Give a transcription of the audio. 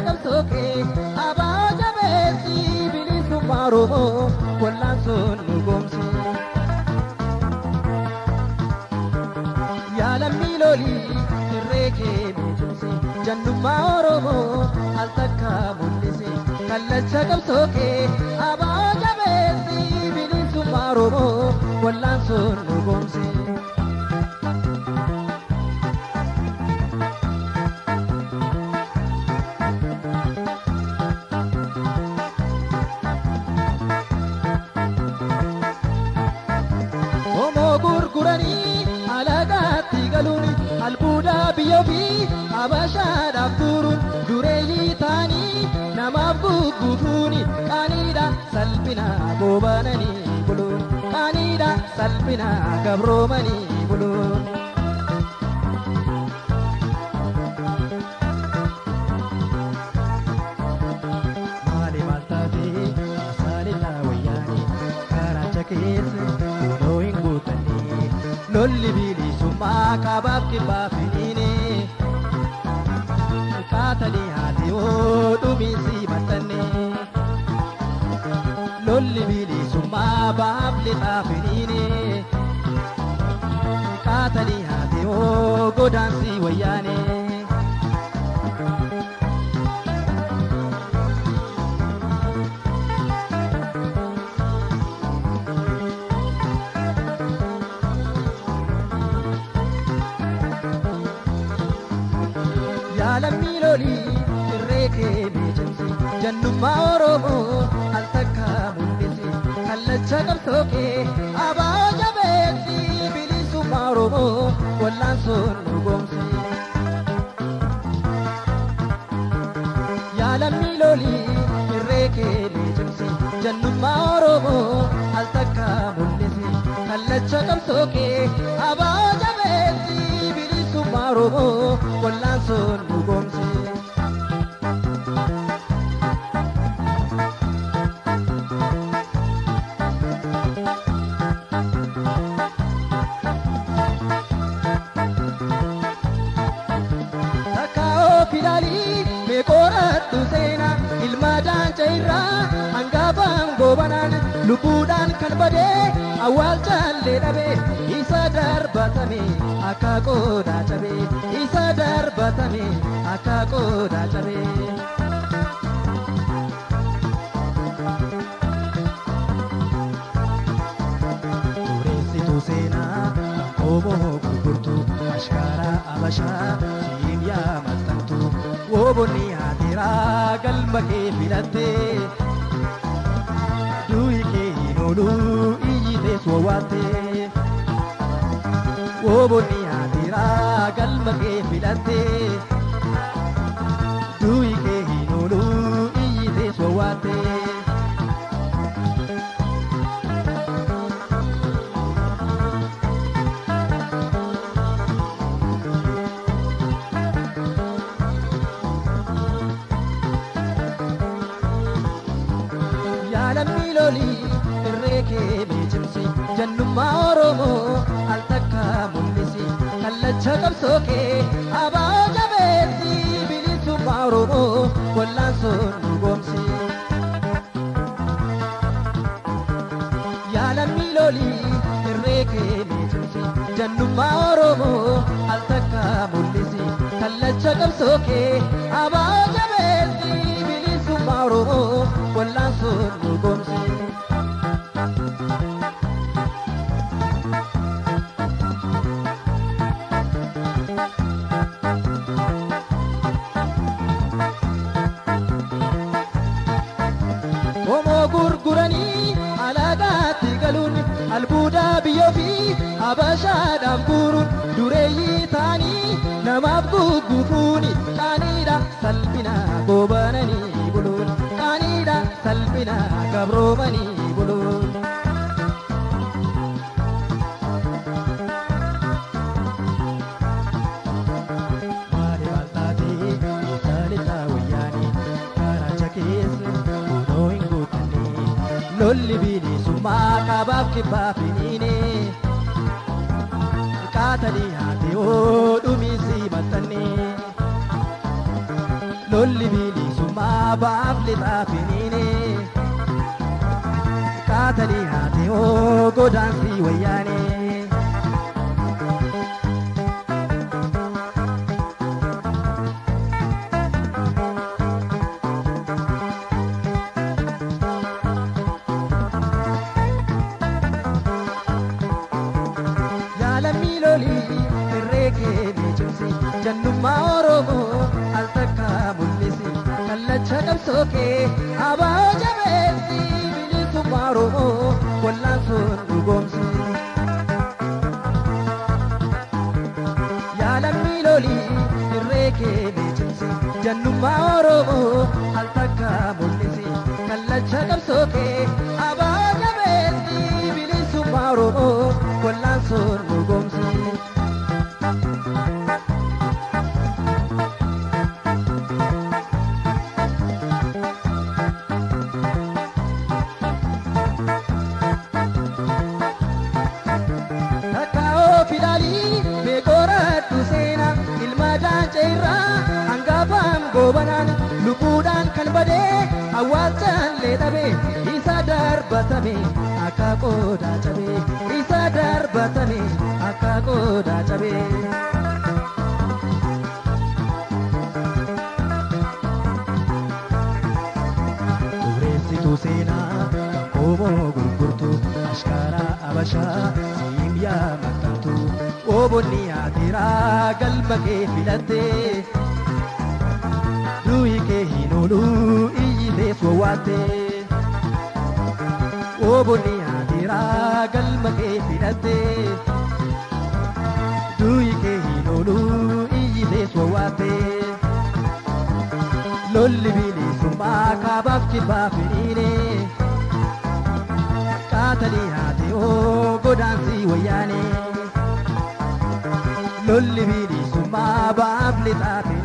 Kallacha qabsoo kee abaa jabeessi bilisummaa Oromoo wal'aansoon nu goomsi. Yaa lammii lolii irree kee miicimsi jannummaa Oromoo al takka mul'isi. Kallacha qabsoo kee abaa jabeessi bilisummaa Oromoo wal'aansoon nu goomsi. Albuuda biyya ofii habashaadhaaf turuun dureeyyii ta'anii namaaf gugguufuuni qaaniidha salphina goobananii buluun qaaniidha salphina gabroomanii buluun. Maali maal taatee saalillaa wayyaanii karaacha keessa kunoo hin guutannee lolli bilisummaa kabaaf kibbaa finiine kaatanii haati oo dhumiisi maxxanne lolli bilisummaa baaf lixaa finiine kaatanii haati oo godaansi wayyaane. Yaa lammii lolii irree kee miicimsi jannummaa Oromoo al takka mul'isi. Kallacha qabsoo kee abaa jabeessi bilisummaa Oromoo wal'aansoon nu goomsi. Yaa lammii lolii irree kee miicimsi jannummaa Oromoo al takka mul'isi. Kallacha qabsoo kee abaa jabeessi bilisummaa Oromoo wal'aansoon nu goomsi. Takka of ilaalii mee qoradhu seenaa ilma daanca irraa hangafaan goobanaan lubbuudhaan kan badee awwaalchallee dhabee isa darbatame akka qodaa cabee isa darbatame akka qodaa cabee. Tureessituu seenaa kan qomoo gurgurtu ashkaaraa abashaa siin yaa maxxantu woobonni haateeraa galma kee filattee du'i kee hin oolu iyyitees wawwaattee woobonni haateeraa galma kee filattee du'i kee hin oolu iyyitees wawwaattee. Yaa lammii lolii irree kee miicimsi jannummaa Oromoo al takka mul'isi. Kallacha qabsoo kee abaa jabeessi bilisummaa Oromoo wal'aansoon nu goomsi. Yaa lammii lolii irree kee miicimsi jannummaa Oromoo al takka mul'isi. Kallacha qabsoo kee abaa jabeessi bilisummaa Oromoo wal'aansoon nu goomsi. Qomoo gurguranii alaagaatti galuun albuuda biyya ofii habashaadhaan guuruun dureeyyii ta'anii namaaf gugguufuuni qaaniidha salphina goobananii buluun qaaniidha salphina gabroomanii buluun. Maali maal taatee eessaalillaa wayyaanii karaacha keessa kunoo hin guutannee lolli bilisummaa kabaaf kibbaa finiine kaatanii haati oo dhumiisi maxxannee lolli bilisummaa. bilisummaa baaf lixaa finiine. Qaatanii haatee oo godaansi wayyaane. Yaalamii lolii irree kee cimsi jannummaa Oromoo al takka mul'isi kallacha qabsoo kee abaa jabeessi bilisummaa Oromoo wallaan dhugoomsi. Yaalamii lolii irree kee cimsi jannummaa Oromoo al takka mul'isi kallacha qabsoo kee abaa jabeessi bilisummaa Oromoo wallaan dhugoomsi. Kakkaa'oo filaalii meeqoradhu seenaa ilma daancee irraa hangafaan goobanaan lubbuudhaan kan badee awwaalchallee dhabe isa darbatame akka qodaa cabe isa darbatame akka qodaa cabe. Xureessituu seenaa kan qomoo gurgurtu ashkaaraa abashaa siim yaa maxxantu oobonni yaateeraa galma kee filatte du'i kee hin oolu iyyitees wawwaatte. Oobonni yaateeraa galma kee filatte du'i kee hin oolu iyyitees wawwaatte. Lolli bilisummaa kaabaaf kibbaa finiine. Qaatanii haatee oo godaansi wayyaane. Lolli bilisummaa baaf lixaa finiine.